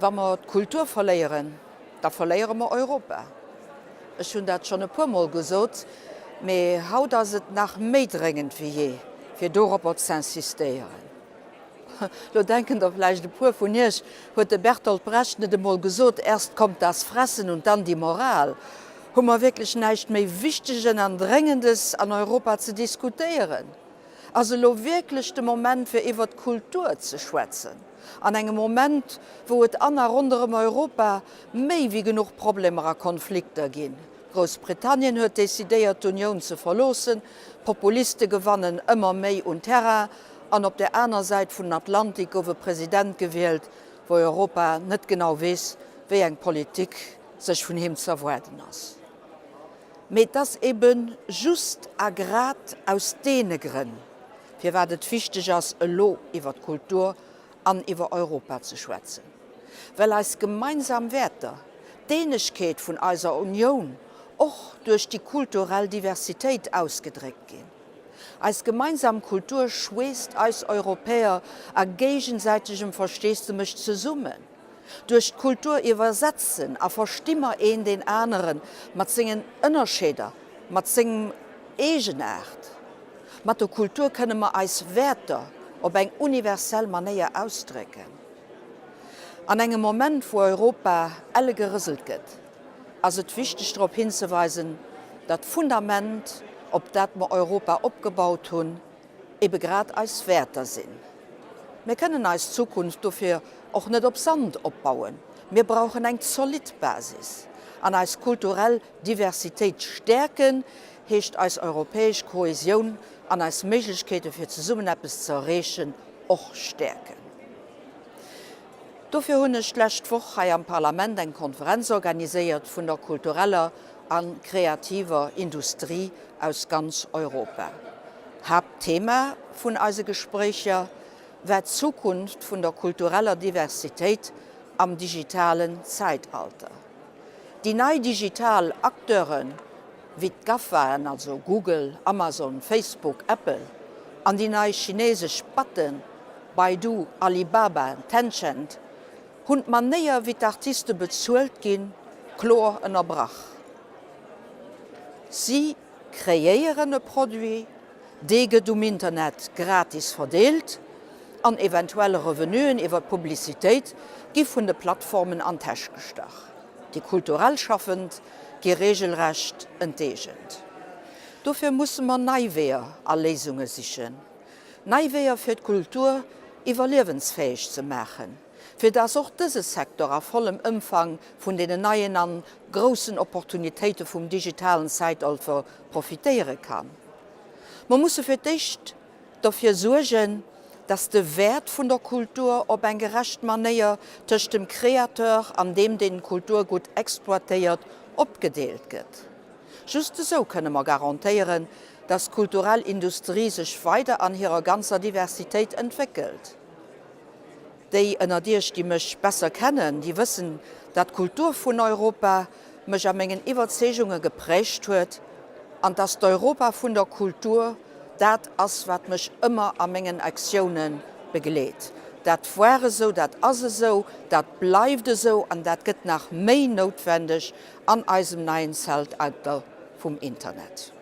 Wa mer d'Kultur verléieren, da verléiere mer Europa. Ech hunn dat schonn e puermol gesot, mee haut ass et nach méi dréngend wéi jee, fir doropper z'insistéieren. Lo denken der vläicht e puer vun Iech, Huet de Bertolt Brecht net emol gesot, Erst kommt das Fressen und dann die Moral? Hu mer wierklech näischt méi Wichtegen an Dréngendes an Europa ze diskutéieren? Ass elo wierklech de Moment fir iwwert d'Kultur ze schwätzen? An engem Moment, wou et an a ronderëm Europa méi wéi genuch Problemer a Konflikter ginn. Groussbritannien huet decidéiert d'Unioun ze verloossen, d'Populiste gewannen ëmmer méi un Terrain an op der aner Säit vun Atlantik gouf e President gewielt, wou Europa net genau weess, wéi eng Politik sech vun him z'erwaarden ass. Mee et ass ebe just a grad aus deene Grënn, firwat et wichteg ass, elo iwwer d'Kultur an iwwer Europa ze schwätzen, well eis gemeinsam Wäerter, d'Eenegkeet vun eiser Unioun och duerch déi kulturell Diversitéit ausgedréckt ginn. Eis gemeinsam Kultur schweesst eis Europäer a géigesäitegem Versteesdemech zesummen. Duerch d'Kultur iwwersetzen a versti mer een deen anere mat sengen Ënnerscheeder, mat sengem Eegenaart. Mat der Kultur kënne mer eis Wäerter op eng universell Manéier ausdrécken. An engem Moment, wou Europa elle gerëselt gëtt, ass et wichteg drop hinzeweisen, datt d'Fundament, op dat mer Europa opgebaut hunn, ebe grad eis Wäerter sinn. Mir kënnen eis Zukunft dofir och net op Sand opbauen. Mir brauchen eng zolidd Basis. An eis kulturell Diversitéit stäerken, heescht eis europäesch Kohesioun an eis Méiglechkeete fir zesummen eppes ze erreechen och stäerken. Dofir hunn ech d'lescht Woch hei am Parlament eng Konferenz organiséiert vun der kultureller a kreativer Industrie aus ganz Europa. Haaptthema vun eise Gespréicher war d'Zukunft vun der kultureller Diversitéit am digitalen Zäitalter. Déi nei digital Acteure wéi d'GAFAen, also Google, Amazon, Facebook, Apple, an déi nei chinesesch BATen, Baidu, Alibaba, Tencent, hunn d'Manéier wéi d'Artiste bezuelt ginn, kloer ënnerbrach. Si kreéieren e Produit, dee gëtt um Internet gratis verdeelt an eventuell Revenuen iwwer d'Publicitéit gi vun de Plattformen an d'Täsch gestach. Déi kulturell Schaffend gi reegelrecht enteegent. Dofir musse mer nei Weeër a Léisunge sichen. Nei Weeër fir d'Kultur iwwerliewensfäeg ze maachen, fir dass och dëse Secteur a vollem Ëmfang vun deenen neien an groussen Opportunitéite vum digitalen Zäitalter profitéiere kann. Mer musse fir d'éischt derfir suergen, dass de Wäert vun der Kultur op eng gerecht Manéier tëscht dem Créateur an deem, deen d'Kulturgutt exploitéiert, opgedeelt gëtt. Just esou kënne mer garantéieren, dass d'kulturell Industrie sech weider an hirer ganzer Diversitéit entwéckelt. Déi ënnert Iech, déi mech besser kennen, déi wëssen, dat d'Kultur vun Europa mech a mengen Iwwerzeegunge geprägt huet an dass d'Europa vun der Kultur dat ass, wat mech ëmmer a mengen Aktioune begleet. Dat war esou, dat ass esou, dat bleift esou an dat gëtt nach méi noutwendeg an eisem neien Zältalter vum Internet.